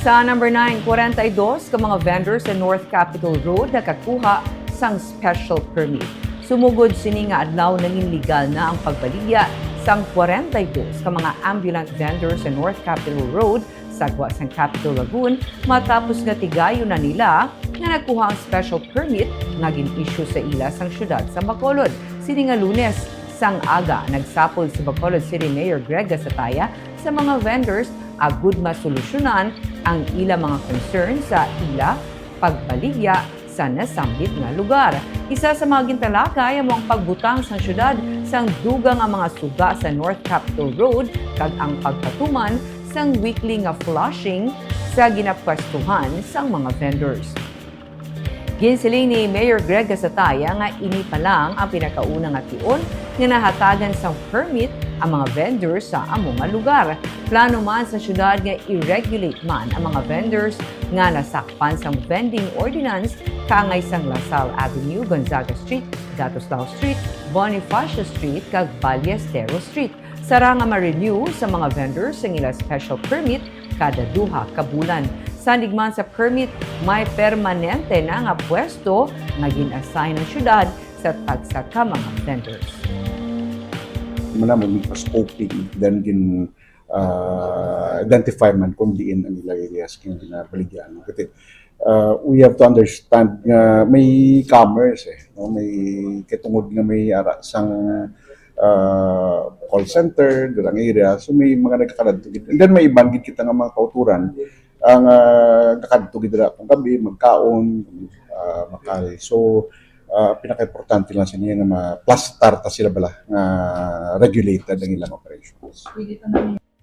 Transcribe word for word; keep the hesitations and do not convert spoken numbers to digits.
Sa number nine, kwarenta y dos ka mga vendors sa North Capitol Road nakakuha sang special permit. Sumugod sini nga adlaw, nangin legal na ang pagbaligya sang kwarenta y dos ka mga ambulant vendors sa North Capitol Road, sa gwa sang Capitol Lagoon, matapos nga tigayon na nila nga nakuha ang special permit nga gin-issue sa ila sang siyudad sa Bacolod. Sini nga Lunes sang aga, nagsapol si Bacolod City Mayor Greg Gasataya sa mga vendors agud masolusyonan ang ila mga concern sa ila pagbaligya sa nasambit nga lugar. Isa sa mga gintalakay amo ang pagbutang sang siyudad sang dugang nga mga suga sa North Capitol Road kag ang pagpatuman sang weekly nga flushing sa ginapwestuhan sang mga vendors. Ginsiling ni Mayor Greg Gasataya nga ini pa lang ang pinakauna nga tion nga nahatagan sang permit ang mga vendor sa amo nga lugar. Plano man sa siyudad nga i-regulate man ang mga vendors nga nasakpan sang vending ordinance kaangay sang La Salle Avenue, Gonzaga Street, Gatos Lao Street, Bonifacio Street, kag Ballestero Street. Sara nga ma-renew sa mga vendors ang ila special permit kada duha ka bulan. Sandig man sa permit, may permanente na nga pwesto nga gin-assign ang siyudad sa tagsa ka mga vendors. Muna mo, may scoping, then gin, uh, identify man kung diin ang ilang areas kung ginabaligyan. Kasi uh, we have to understand nga may commerce eh, no? May katungod nga may ara sang uh, call center, dalang area. So may mga nagkakadto gid. And then may iban gid kita nga mga kauturan ang uh, kakadto gid dira kung gabi, magkaon, uh, makal. So uh, pinaka-importante lang sa niya nga ma-plus tarta sila bala nga regulated ang ilang operations.